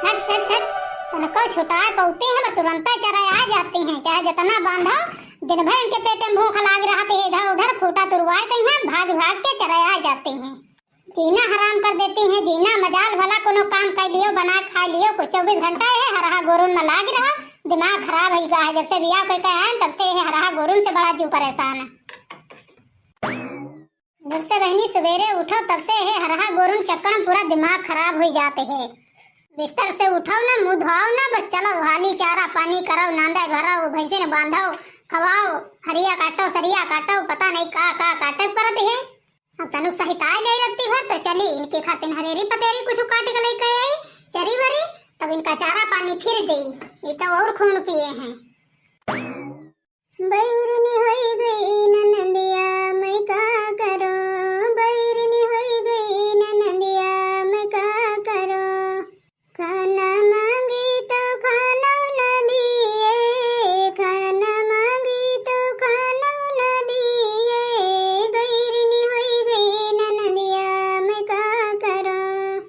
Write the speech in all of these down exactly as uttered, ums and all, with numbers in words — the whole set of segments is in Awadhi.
हट, हट, हट, तनको छुटाए पउती हैं, बस तुरंतै चरै आ जाती हैं। चाहे जतना बांधो, दिन भर इनके पेटे में भूख लाग रहत है, इधर उधर खूँटा तुरवाए कइहाँ, भाग भाग के चरै आ जाती हैं। जीना हराम कर देती हैं, जीना। मजाल भला कोनो काम कइ लियो, बना खाइ लियो, कुछ चउबीस घंटा है हरहा गोरुन में लाग रहा, दिमाग खराब होइ गा है। जब से बियाह कइ के आएन, तब से है हरहा गोरुन से बड़ा जू परेशान है। जब से बहिनी सुबेरे उठो, तब से है हरहा गोरुन चक्कर में पूरा दिमाग खराब होइ जात है। बिस्तर से उठो ना, मुँह धोआओ ना, बस चलो हाली चारा पानी करो, नांदे भरो, भैंसिन बांधो, खवाओ, हरिया काटो, सरिया काटो, पता नहीं का का काटे परत है। अब तनुक सहिताए जाई रत्ती भर तो चली, इनके खातिन हरेरी पतेरी कुछ काट के लइके आई, चरी वरी, तब इनका चारा पानी फिर देई, ये तो और खून पिए हैं। बैरिनी होई गई ननदिया, मैं का करूं, बैरिनी होई गई ननदिया, मैं का करूं। खाना मांगी तो खाना न दिए, खाना मांगी तो खाना न दिए, बैरिनी होई गई ननदिया, मैं का करूं,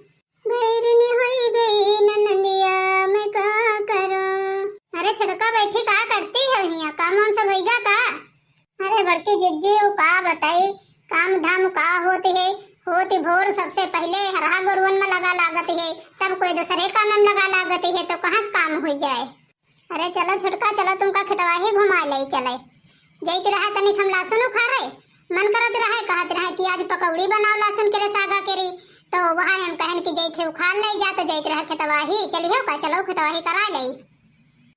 बैरिनी होई गई ननदिया, मैं का करूं। अरे छोटका, बैठी का करती हो हियां, काम वाम सब होइगा का? अरे बड़की जिज्जी, उ का बताई, काम धाम का होत है, होत भोर सबसे पहिले हरहा गोरुअन में लगा लागत है, तब कोई दूसरे काम में लगा लागत है, तो कहाँ से काम होइ जाए। अरे चलो छोटका, चलो तुमका खेतवा ही घुमा ले चले। जाइत रहा तनिक हम लहसुन उखारे, मन करत रहे, कहत रहे कि आज पकौड़ी बनाओ लहसुन के रे सागा के री, तो वहाँ हम कहन कि जाइत है उखार ले जा, तो जाइत रहे खेतवा ही, चलिहो का, चलो खेतवा ही करा ले।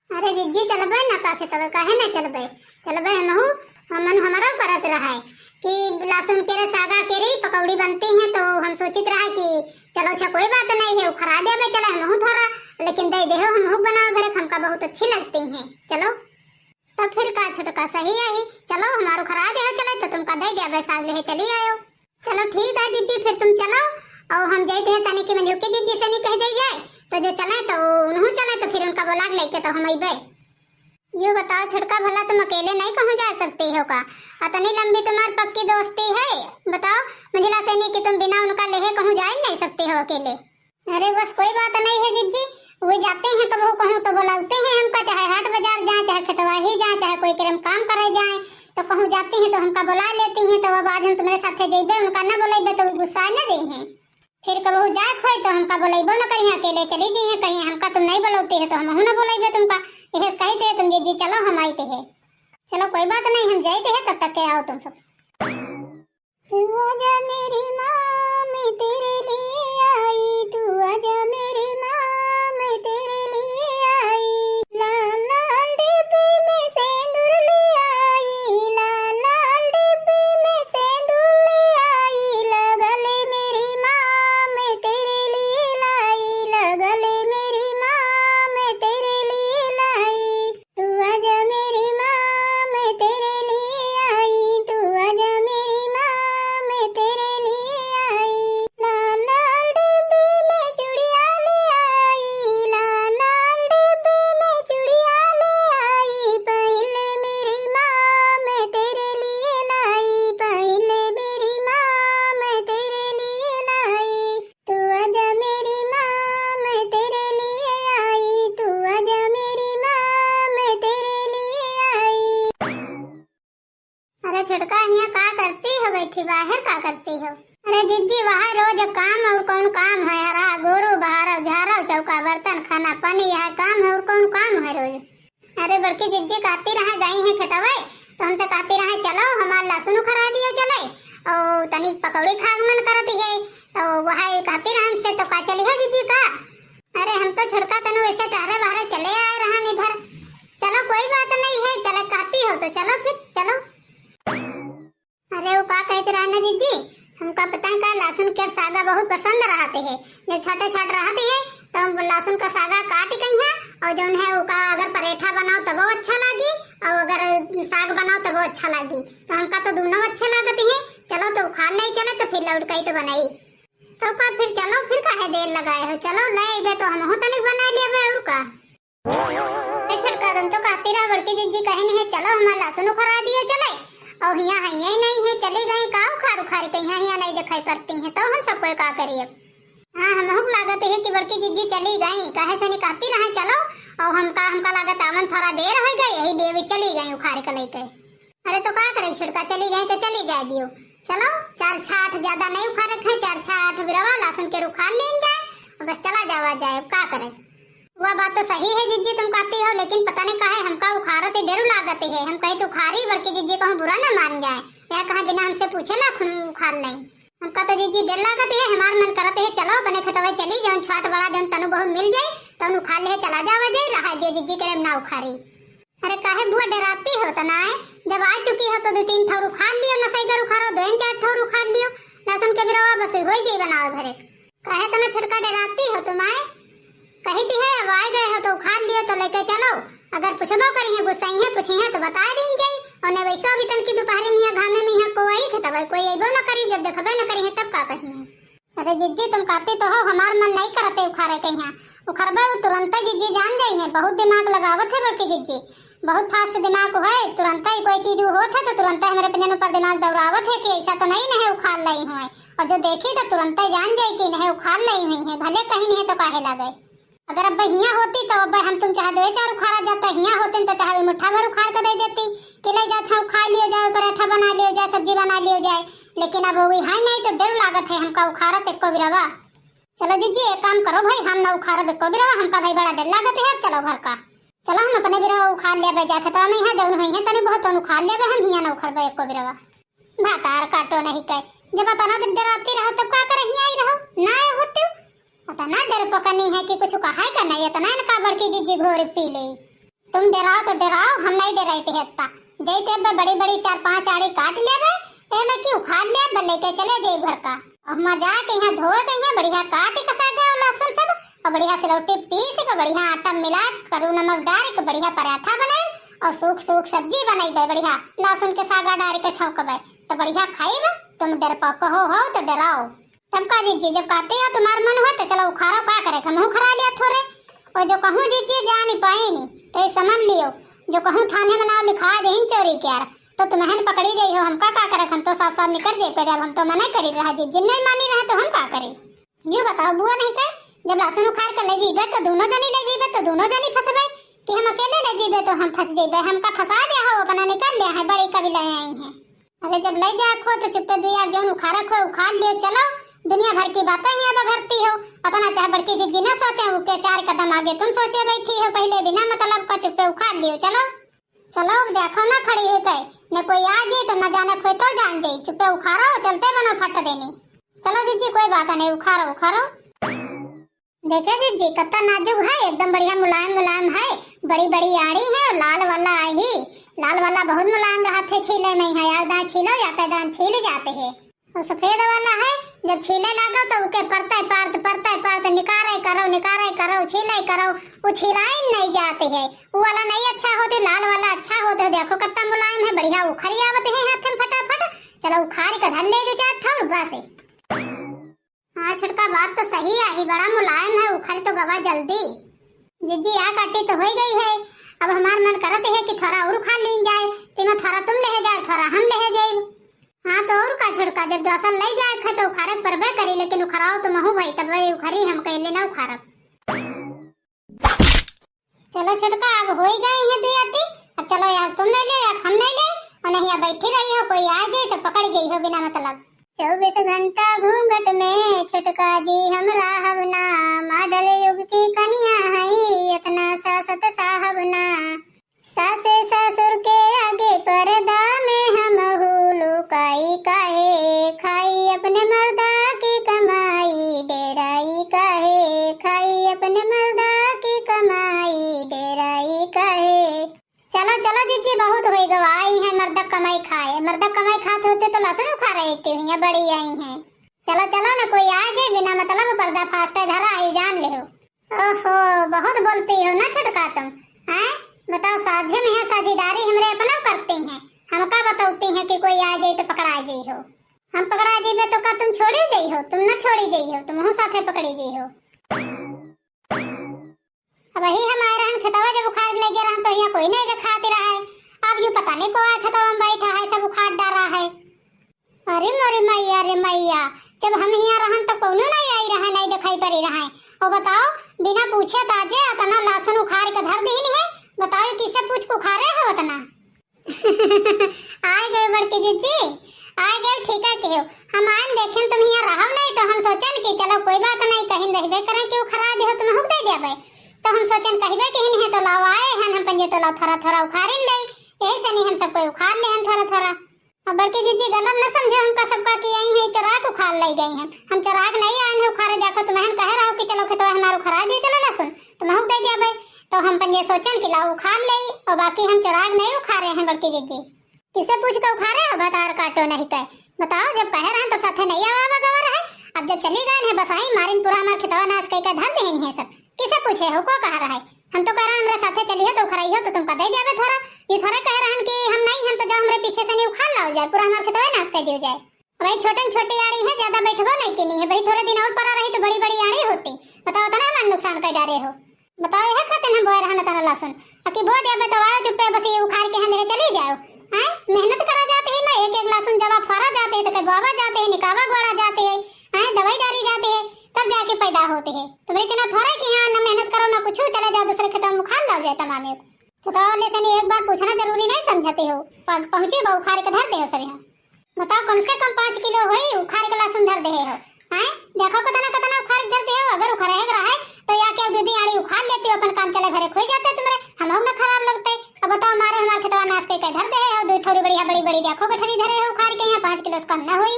अरे जिज्जी, चलबे ना का खेतवे, काहे ना चलबे? चलबे हमहू, हमन हमरो करत रहे कि लहसुन के रे सागा के री पकौड़ी बनती हैं, तो हम सोचित रहे कि चलो अच्छा कोई बात नहीं है, उखरा देबे, चले हमहू थोड़ा, लेकिन दे देहो, हमहू बनाओ भरे, हमका बहुत अच्छी लगती हैं। चलो, तब फिर का छोटका, सही है ही, चलो हमारो उखरा देहो, चले तो तुमका दे देबे, साग लेहे चली आयो। चलो ठीक है जिज्जी, फिर तुम चलो, और हम जाइत है तनी की मंझुकी जिज्जी से नहीं कह दे जाए, तो जो चले तो उनहू चले, तो फिर उनका बोला के लेके तो हम अइबे। यो बताओ छोटका, भला तुम अकेले नहीं कहूँ जा सकती हो का? अतनी लंबी तुम्हार पक्की दोस्ती है, बताओ, मंझला से नहीं कि तुम बिना उनका लेहे कहूँ जा ही नहीं सकती हो अकेले। अरे बस कोई बात नहीं है जिज्जी, वे जाते हैं कबहू कहूँ तो बुलाते हैं हमका, चाहे हाट बाजार जाए, चाहे खेतवा ही जाए, चाहे कोई करे में काम करे जाए, तो कहूँ जाती हैं तो हमका बुला लेती हैं। तो अब आज हम तुम्हारे साथे जइबे, उनका न बुलाइबे तो उ गुस्सा न जइहैं। फिर कबहू जाए होई तो हमका बुलाइबो न करिहैं, अकेले चली जइहैं कहीं, हमका तुम नहीं बुलाते हैं तो हमहू न बुलाइबे तुमका। यही से कहित है तुम जिज्जी चलो, हम आइत है। चलो कोई बात नहीं, हम जाइत है, तब तक के आओ तुम सब। तू आजा मेरी माँ, मैं तेरे लिए आई, तू आजा मेरी माँ, मैं तेरे लिए आई। लाल लाल डिब्बी में सेंदूर ले आई, लाल लाल डिब्बी में सेंदूर ले आई। लगा ले मेरी माँ, मैं तेरे लिए लाई, लगा ले मेरी माँ, मैं तेरे लिए लाई। तू आजा मेरी माँ, मैं तेरे लिए आई, तू आजा मेरी माँ, मैं तेरे लिए आई। लाल लाल डिब्बी में चूड़िया ले आई, लाल लाल डिब्बी में चूड़िया ले आई। पहन ले मेरी माँ, मैं तेरे लिए लाई, पहन ले मेरी माँ, मैं तेरे लिए लाई। तू आजा मेरी माँ, मैं तेरे लिए आई, तू आजा मेरी माँ, मैं तेरे लिए आई। अरे छोटका, हियाँ का करती हो बैठी, बाहर का करती हो? अरे जिज्जी, वहाँ रोज काम और कौन काम है, हरा गोरू बहारो, झारो चौका, बर्तन, खाना पानी, यह काम है और कौन काम है रोज? अरे बड़की जिज्जी कहती रहे गई हैं खेतवे, तो हमसे कहती रहे चलो हमार लहसुन उखरा दियो चले, और तनी पकौड़ी खाए के मन करती है, तो वह कहती रहे हमसे, तो का चली हो जिज्जी का? अरे हम तो छोटका तनु ऐसे टहरे बहरे चले आए रहन इधर। चलो कोई बात नहीं है, चले कहती हो तो चलो फिर चलो। अरे वो का कहते रहे ना जिज्जी, हमका पता है का लहसुन के सागा बहुत पसंद रहते है। जब छोटे छोट रहते है तो हम लहसुन का सागा काट कइहाँ और जौन है ओका अगर परेठा बनाओ तबो अच्छा लागी और अगर साग बनाओ तबो अच्छा लागी। तो हमका तो दोनों अच्छे लागते हैं। चलो तो उखाड़ ले चले तो फिर लौट कई तो बनाई। तो का फिर चलो, फिर काहे देर लगाए हो, चलो ले अइबे तो हमहू तनिक बना लेबे और का। ए छोटका, तुम तो कहती रहा बड़की जिज्जी कहीं नहीं है, चलो हमार लहसुन उखरा दिए चले, और हियाँ है ये नहीं है, चली गई का उखार उखार के, हियाँ हियाँ नहीं दिखाई पड़ती हैं, तो हम सब कोई का करिए। हाँ, हमहू के लागत है कि बड़की जिज्जी चली गई, काहे से नहीं कहती रहे चलो, और हमका, हमका लागत आवन थोड़ा देर होइ गई, यही लिए वे चली गई उखाड़ के लेके। अरे तो का करे छोटका, चली गई तो चली जाए दियो। चलो, चार छाठ ज्यादा नहीं उखाड़े के है, चार छाठ बिरवा लहसुन के उखाड़ लीन जाए और बस चला जावा जाए, अब का करे। वह बात तो सही है जिज्जी तुम कहती हो, लेकिन पता नहीं काहे हमका उखाड़त ही डर लागत है। हम कहे तो उखाड़ी, बड़की जिज्जी कहूँ बुरा ना मान जाए, यह कहा बिना हमसे पूछे ना खुन उखाड़ लें। हमका तो जिज्जी डर लागत है, हमार मन करत है चलो अपने खेतवे चली, जौन छोट बड़ा जौन तनु बहुत मिल जाए तौन उखाड़ ले चला जावा जाए, रहा दियो जिज्जी के ना उखाड़ी। अरे काहे बुआ डराती हो तना है? जब आ चुकी हो तो दो तीन ठौर उखाड़ लियो, नसैगर उखाड़ो, दो चार ठौर उखाड़ लियो, लहसुन के बिरवा बस हो जाई बनावे भरे। काहे तना छोटका डराती हो तुम आए? कही थी है, अब आ गए हो तो उखाड़ लियो तो लेके चलो। अगर पूछबो करी है, गुस्साई है, पूछी है तो बता दीन जाई। और न वैसो भी तन की दोपहर में यहाँ घामे में यहाँ कोई खेतबे कोई अइबो न करी, जब देखबे न करी है तब का कही है। अरे जिज्जी, तुम कहती तो हो, हमार मन नहीं करते उखाड़े के यहाँ। उखरबे वो तुरंते जिज्जी जान जाई है, बहुत दिमाग लगावत है बड़की जिज्जी, बहुत fast दिमाग है। तुरंते ही कोई चीज होत है तो तुरंते हमरे पंजन ऊपर दिमाग दौड़ावत है कि ऐसा तो नहीं, नहीं उखाड़ लाई हुए, और जो देखी तो तुरंते जान जाई कि नहीं उखाड़ लाई हुई है, भले कहीं नहीं तो काहे लगे। अगर अब हियाँ होती तो अब हम तुम चाहे दो चार उखाड़ा जाता, हियाँ होते तो चाहे वो मुट्ठा भर उखाड़ के दे देती कि ले जाओ छाँव खा लियो जाए, पराठा बना लियो जाए, सब्जी बना लियो जाए, लेकिन अब वो है नहीं तो डर लागत है हमका उखाड़त एको बिरवा। चलो जिज्जी, एक काम करो भाई, हम ना उखाड़ब एको बिरवा, हमका भाई बड़ा डर लागत है। अब चलो घर का, चलो हम अपने बिरवा उखाड़ लेबे जा खेतवा में, यहाँ जौन हुई है तनी बहुत तौन उखाड़ लेबे, हम हियाँ ना उखरबे एको बिरवा। भातार काटो नहीं कहे, जब अतना दिन डराती रहो तब का करे हियाँ आई रहो, ना आए होते। अतना डरपोकनी है कि कुछ कहे का नहीं, अतना इनका बड़की जिज्जी घोर पी ले। तुम डराओ तो डराओ, हम नहीं डराते हैं इतना। जैते अब बड़ी बड़ी चार पांच आड़ी काट लेबे, एमे की उखाड़ लेबे, लेके चले जाई घर का। अब मजा के यहाँ धोए के यहाँ बढ़िया काट के सागा और लहसुन सब, और बढ़िया सिलौटी पीस के बढ़िया आटा मिला के करू नमक डाल के बढ़िया पराठा बनाए और सूख सूख सब्जी बनाई बढ़िया लहसुन के सागा डाल के छौंकबे तो बढ़िया खाइब। तुम डरपोक हो, हो तो डराओ। तब का जिज्जी, जब कहते हो तुम्हार मन हुआ तो चलो उखाड़ो, का करे, हमहू खरा लिया थोड़े। और जो कहूँ जिज्जी जानी पाई नी, तो ये समझ लियो, जो कहूँ थाने में नाम लिखा देहिन चोरी के यार, तो तुम्हें पकड़ी गई हो, हमका का करे, हम तो साफ साफ निकल जाए पैदल, हम तो मना करी रहा जिज्जी, नहीं मानी रहा तो हम का करी। यूँ बताओ बुआ नहीं कहे, जब लहसुन उखाड़ के ले जीबे तो दोनों जनी ले जीबे तो दोनों जनी फंसबे, कि हम अकेले ले जीबे तो हम फंस जीबे, हमका फंसा दिया हो, अपना निकल लिया है, बड़ी कभी ले आई है। अरे जब ले जाए खो तो चुप्पे दुई आग जौन उखाड़े खो उखाड़ लियो, चलो। दुनिया भर की बातें यहाँ बघरती हो, अतना चाहे बड़की जिज्जी न सोचे, उके चार कदम आगे तुम सोचे बैठी हो, पहले बिना मतलब का चुप्पे उखाड़ लियो, चलो। चलो अब देखो ना खड़ी हुई कहे, न कोई आ जी तो न जाने खोई तो जान जाई, चुप्पे उखाड़ो, चलते बनो फट देनी। चलो जिज्जी कोई बात नहीं, उखाड़ो उखाड़ो। देखे जिज्जी, कत्ता नाजुक है, एकदम बढ़िया मुलायम मुलायम है, बड़ी बड़ी आड़ी है और लाल वाला आई, लाल वाला बहुत मुलायम रहत है छीले में, यहाँ या दाएं छीलो या के दाएं छील जाते हैं। और सफेद वाला है, जब छीले लागो तो उके परते परत, परते परत निकारे करो, निकारे करो, छीले करो, वो छिलाई नहीं जाते है। वो वाला नहीं अच्छा होते, लाल वाला अच्छा होते। देखो कत्ता मुलायम है, बढ़िया उखरी आवत है हाथ में फटाफट। चलो उखाड़ के धर ले दो चार ठौर बस। हाँ छोटका, बात तो सही आही, बड़ा मुलायम है, उखर तो गवा जल्दी। जिज्जी आ काटी तो होई गई है, अब हमार मन करत है कि थोड़ा और उखाड़ लीन जाए, तिमा थोड़ा तुम ले जाओ, थोड़ा हम ले जाए। हाँ तो और का छोटका, जब दोसर ले जाए खे तो उखाड़े परबे करी, लेकिन उखराओ तो महू भाई, तब उखरी हम कहले ना उखाड़ब। चलो छोटका, अब होई गई है दुई अट्टी, अब चलो या तुम ले ले या हम ले ले, और नहीं या बैठी रही हो, कोई आ जाए तो पकड़ जाई हो बिना मतलब। चौबीस घंटा घूंघट में छोटका जी हम रहब ना, मॉडल युग की कनिया हई, इतना सासत साहब ना। सासे ससुर के आगे पर्दा में हम लुकाई काहे, खाई अपने मर्दा की कमाई, डेराई काहे, खाई अपने मर्दा की कमाई, डेराई काहे। चलो चलो जिज्जी, बहुत होई गवा, आई है मर्दा कमाई खाए, मर्दा कमाई खात होते तो लहसुन उखाड़े के हुइया बड़ी आई है। चलो चलो न, कोई आ जाए बिना मतलब पर्दा फास्टे धरा है, जान ले हो। ओहो, बहुत बोलती हो ना छोटका तुम, हैं? बताओ, साझे में है साझेदारी, हमरे अपना करती हैं, हमका बतौती हैं कि कोई आ जाए तो पकड़ा जाई हो। हम पकड़ा जाइबे तो का तुम छोड़ी जाई हो? तुम न छोड़ी जाई हो, तुमहू साथे पकड़ी जाई हो। अब वही हम आए रहन खेतवा, जब उखाड़ ले गए रहन तो यहाँ कोई नहीं देखात रहा है। अब यू पता नहीं को आए खेतवा में बैठा है, सब उखाड़ डारा है। अरे मोरे मैया रे मैया, जब हम हियाँ रहन तो कौनो नहीं रहा, नहीं दिखाई पड़ी रहा है। और बताओ, बिना पूछे ताजे अतना लहसुन उखाड़ के धर दीनी है, बताओ किसे पूछ के उखाड़े हो अतना? आय गए बड़की जिज्जी, आय गए, ठीक है कहो। हम आयन देखेन तुम यहाँ रहब नहीं तो हम सोचन कि चलो कोई बात नहीं, कहीं रहबे करें कि उखरा दे हो तुम हुक दे देबे। तो हम सोचन कहबे कहीं नहीं तो लाओ आए हैं हम पंजे तो लाओ थोड़ा थोड़ा उखाड़िन ले, यही से नहीं हम सबको उखाड़ ले हैं थोड़ा थोड़ा। अब बड़की जिज्जी गलत न समझे, हमका सबका कि आई है चोराक उखाड़ ले गई हैं। हम चोराक नहीं आयन है उखाड़े, देखो तुमहन कहे रहो कि चलो खेतवा हमार उखरा दियो, चलो लहसुन तुम हुक दे देबे। तो हम पंजे सोचन कि लाओ उखाड़ ले, और बाकी हम चोराक नहीं उखाड़े हैं बड़की जिज्जी। किसे पूछ के उखाड़े हो भतार काटो नहीं के? बताओ, जब कहे रहन तो साथे नहीं आवा गवा रहे, अब जब चली गए हैं बसाई मारिन पूरा हमार खेतवा नाश कई के धर देहन है सब। किसे पूछे हो, को कहा रहे? हम तो कह रहे हमरे साथे चली हो तो उखराई हो तो तुमका दे देबे थोड़ा। ये थोड़ा कह रहन कि हम नहीं हम तो जाओ हमरे पीछे से नहीं उखाड़ लाओ जाए, पूरा हमार खेतवा नाश कर दियो जाए। भाई छोटन छोटी आड़ी है, ज्यादा बैठबो नहीं कीनी है, भाई थोड़े दिन और पड़ा रही तो बड़ी बड़ी आड़ी होती। बताओ तना हमार नुकसान कर डारे हो। बताओ, यह खातिर हम बोए रहन तना लहसुन। अकी बो देबे तो आयो चुप्पे बस ये उखाड़ के है मेरे चली जाओ। हैं? मेहनत करा जाते हैं, मैं एक एक लहसुन जब आप फरा जाते हैं, तो कहीं बोवा जाते हैं, निकावा गोड़ा जाते हैं, हैं? दवाई डाली जाते हैं, तब जाके पैदा होते हैं। तुम्हारे इतना थोड़ा कि हाँ, ना मेहनत करो, ना कुछ, चले जाओ दूसरे खेतों में उखाड़ लाओ जाए तमाम एक। तो कहने से नहीं, एक बार पूछना जरूरी नहीं समझते हो, पग पहुँचे बा उखाड़ के धरते हो सब यहाँ। बताओ, कम से कम पाँच किलो होई, उखाड़ के लहसुन धर देहे हो। हैं? देखो कितना, कितना उखाड़ के धर देहे हो। अगर उखाड़े के रहे, तो या क्या दीदी आड़ी उखाड़ लेती हो, अपन काम चले घरे खोई जाते तुम्हारे, हम लोग ना खराब लगते। अब बताओ, मारे हमार खेतवा नाश के, के धर देहे हो, दो थोड़ी बढ़िया बड़ी बड़ी देखो गठरी धरे हो उखाड़ के, यहाँ पाँच किलो से कम ना होई।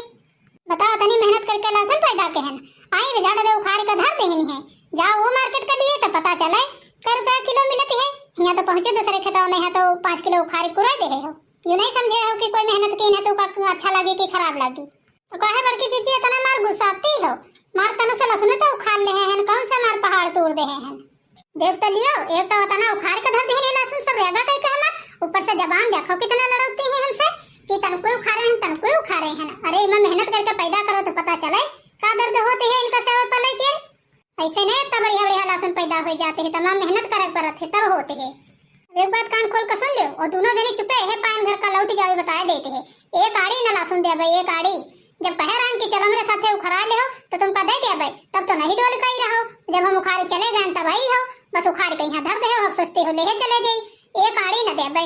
बताओ, तनी मेहनत करके लहसुन पैदा के हन, आई रे झाड़ दे उखाड़ के धर देहनी है। जाओ वो मार्केट के लिए तो पता चले, कै रुपया किलो मिलती है। यहाँ तो पहुँचे दूसरे खेतवा में, यहाँ तो पाँच किलो उखाड़ के कुरे देहे हो। यूँ नहीं समझे हो कि कोई मेहनत की ना तो का अच्छा लगे कि खराब लगे। तो काहे बड़की जीजी इतना मार गुस्साती हो? मार तनु से लहसुन तो उखाड़ लेहे हन, कौन सा मार पहाड़ तोड़ देहे हन? देख तो लियो, एक तो इतना उखाड़ के धर देहे लहसुन सब रेगा कह के हमार, ऊपर से जबान देखो कितना लड़ौती है हमसे कि तनकुई उखाड़े हन, तनकुई उखाड़े हन। अरे इमा मेहनत करके पैदा करो तो पता चले का दर्द होती है इनका सेवा पाले के। ऐसे नहीं इतना बढ़िया बढ़िया लहसुन पैदा हो जाते हैं, तमाम मेहनत करे पड़त है तब होते हैं। अब एक बात कान खोल के सुन लियो, और दोनों जनी चुपे है, पायन घर का लौट जावे बताए देते हैं। एक आड़ी न लहसुन देबे, एक आड़ी। जब कहे रहन कि चलो हमरे साथे उखरा ले हो, तो तुमका दे देबे, तब तो नहीं डोल कही रहो। जब हम उखाड़ चले गए तब आई हो, बस उखाड़ के यहाँ धर दे हो, अब सोचते हो ले चले जाई, एक आड़ी न देबे।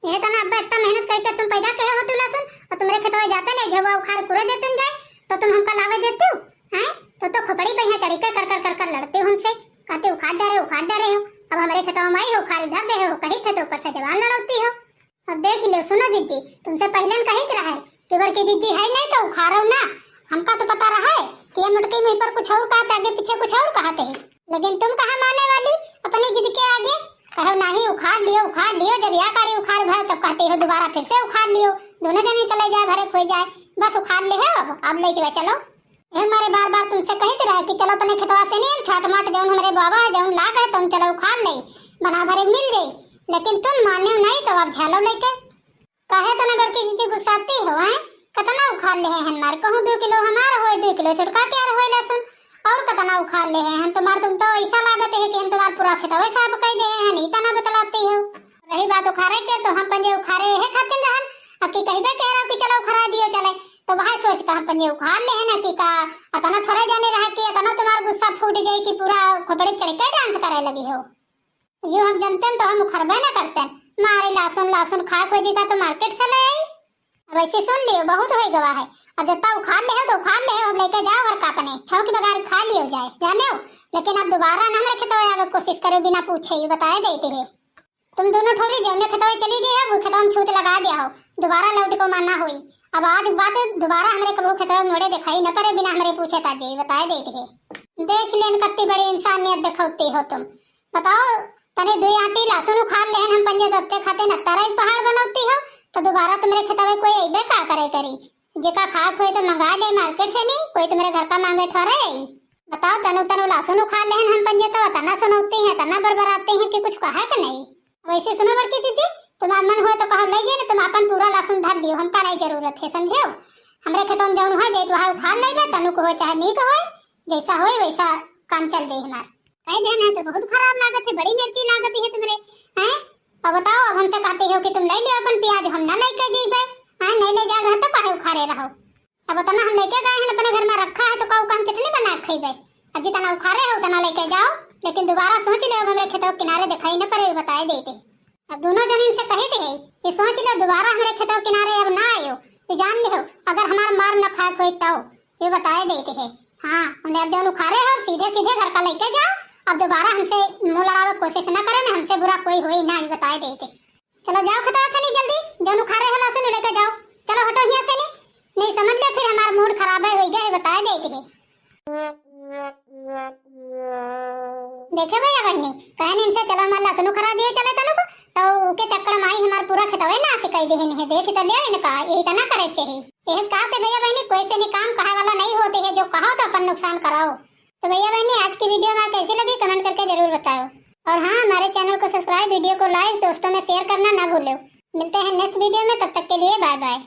ये तना अब्बा इतना मेहनत करके तुम पैदा कहे हो तू लहसुन, और तुम्हारे खेतवा जाते नहीं, झुआ उखाड़ पूरे देते न जाए, तो तुम हमका लावे देते हो, हैं? तो, तो खोपड़ी पे यहाँ चढ़ी के कर, कर, कर, कर लड़ते हो हमसे, कहते उखाड़ डरे, उखाड़ डरे हो। अब हमारे खेतवा में आई हो, उखाड़ धर दे हो, कही थे तो ऊपर से जबान लड़ौती हो। अब देख लो, सुनो जीजी, तुमसे पहले हम कही रहे कि बड़की जीजी है नहीं तो उखाड़ो ना। हमका तो पता रहे कि ये मुटकी मुँह पर कुछ और कहते, आगे पीछे कुछ और कहते हैं। लेकिन तुम कहाँ माने वाली अपनी जिद के आगे? कहो नाही उखाड़ लियो, उखाड़ लियो, जब या काड़ी उखाड़ भयो तब कहते हो दोबारा फिर से उखाड़ लियो। दोनों जने के ले जाए भरे खोई जाए, बस उखाड़ ले हो अब, अब ले जाए चलो। ये हमारे बार बार तुमसे कहित रहे कि चलो अपने खेतवा से नहीं, हम छाट माट जौन हमरे बाबा है जौन लाग है तुम चलो उखाड़ ले, बना भरे मिल जाई, लेकिन तुम माने नहीं तो अब झालो लेके। काहे तना बड़की जीजी गुस्साती हो, हैं? कतना उखाड़ लेहे हन मार, कहूँ दो किलो हमार होए, दो किलो छोटका के आर होए लहसुन, और कतना उखाड़ लेहे हन तुम्हार। तुम तो ऐसा लागत है कि हम तुम्हार पूरा खेतवे साफ कई देहे हन, ई तना बतलाती हो। रही बात उखाड़े के, तो हम पंजे उखाड़े यही खातिर रहन, अब की कहिबे कह रहो कि चलो उखरा दियो चले, तो वह सोच के हम पंजे उखाड़ लेहे ना कि का अतना थोड़े जाने रहा कि अतना तुम्हार गुस्सा फूट जाए कि पूरा खोपड़ी चढ़ के डांस करे लगी हो। यो हम जनतेन तो हम उखरबे न करतेन। मारे लहसुन, लहसुन खाए खोजी का तो मार्केट से ले आई। अब ऐसे सुन लियो, बहुत होई गवा है। अब जत्ता उखाड़ ले हो तो उखाड़ ले हो, अब लेके जाओ घर का अपने। छौंक बगार खा लियो जाए, जाने हो? लेकिन अब दोबारा ना हमरे खेतवा आवे के कोशिश करो बिना पूछे, ये बताए देते हैं। तुम दोनों ठोरी जौने खेतवा चली गई हो, वो खेतवा में छूत लगा दिया हो, दोबारा लौट को माना हुई। अब आज के बाद दोबारा हमरे कबू खेतवा मोड़े दिखाई न पड़े बिना हमरे पूछे ताजे, ये बताए देते हैं। देख लेन कत्ती बड़ी इंसानियत दिखाते हो तुम। बताओ, तने दुई आटी लहसुन उखाड़ लेहन हम पंजे दत्ते खाते न तरह एक पहाड़ बनौती हो, तो दोबारा तुम्हरे खेतवे कोई अइबे का करे करी? जेका खाक होए तो मंगा ले मार्केट से नहीं, कोई तुम्हरे घर का मांगे थोड़े आई। बताओ, तनु तनु लहसुन उखाड़ लेहन हम पंजे तो तना सुनौती हैं, तना बरबराते हैं कि कुछ कहा के नहीं। वैसे सुनो बड़की जीजी, तुम्हार मन होए तो कहो ले जाए ना, तुम अपन पूरा लहसुन धर लियो, हमका नहीं जरूरत है, समझे हो? हमरे खेतों में जौन हो जाए तो वहाँ उखाड़ ले, तनु को हो चाहे नहीं को हो, जैसा होए वैसा काम चल जाए हमार। कह देना है तो बहुत खराब लागत है, बड़ी मिर्ची लागत है तुम्हरे, हैं? अब बताओ, अब हमसे कहते हो कि तुम ले लियो अपन प्याज, हम ना लेके जइबे, हैं? नहीं ले जाए रहा तो काहे उखाड़े रहो? अब उतना हम लेके गए हैं अपने घर में रखा है, तो कहू का हम चटनी बना के खइबे? अब जितना उखारे है उतना लेके जाओ, लेकिन दोबारा सोच लेव, अब हमरे खेतवा के किनारे दिखाई न पड़े, बताए देते। अब दोनों जन इनसे कही थे, ये सोच लो, दोबारा हमरे खेतवा के किनारे अब ना आयो, ये जान लिहो, अगर हमार मार न खाए कोई तो, ये बताए देते है। हाँ, उन्हें अब जौन उखारे हो, सीधे सीधे घर का लेके जाओ, अब दोबारा हमसे मुंह लड़ावे कोशिश न करे, न हमसे बुरा कोई होई ना, ये बताए देते। चलो जाओ खेतवा से नहीं जल्दी, जौन उखारे हो लहसुन लेके जाओ। चलो हटो हियां से नहीं, नहीं समझ ले फिर हमार मूड खराब है, होई गए, बताए देते है। देखे भैया बहनी, कहन इनसे चलो हमार लहसुन उखरा दिए चले तनु को, तो उके चक्कर में आई हमार पूरा खेतवे नाश कर देहन है। देख तो लियो इनका, यही तो ना करे के ही। यही से कहते भैया बहनी, कोई से नहीं काम कहा वाला नहीं होते है, जो कहो तो अपन नुकसान कराओ। तो भैया बहनी, आज की वीडियो हमार कैसी लगी, कमेंट करके जरूर बताओ। और हाँ, हमारे चैनल को सब्सक्राइब, वीडियो को लाइक, दोस्तों में शेयर करना ना भूलो। मिलते हैं नेक्स्ट वीडियो में, तब तक के लिए बाय बाय।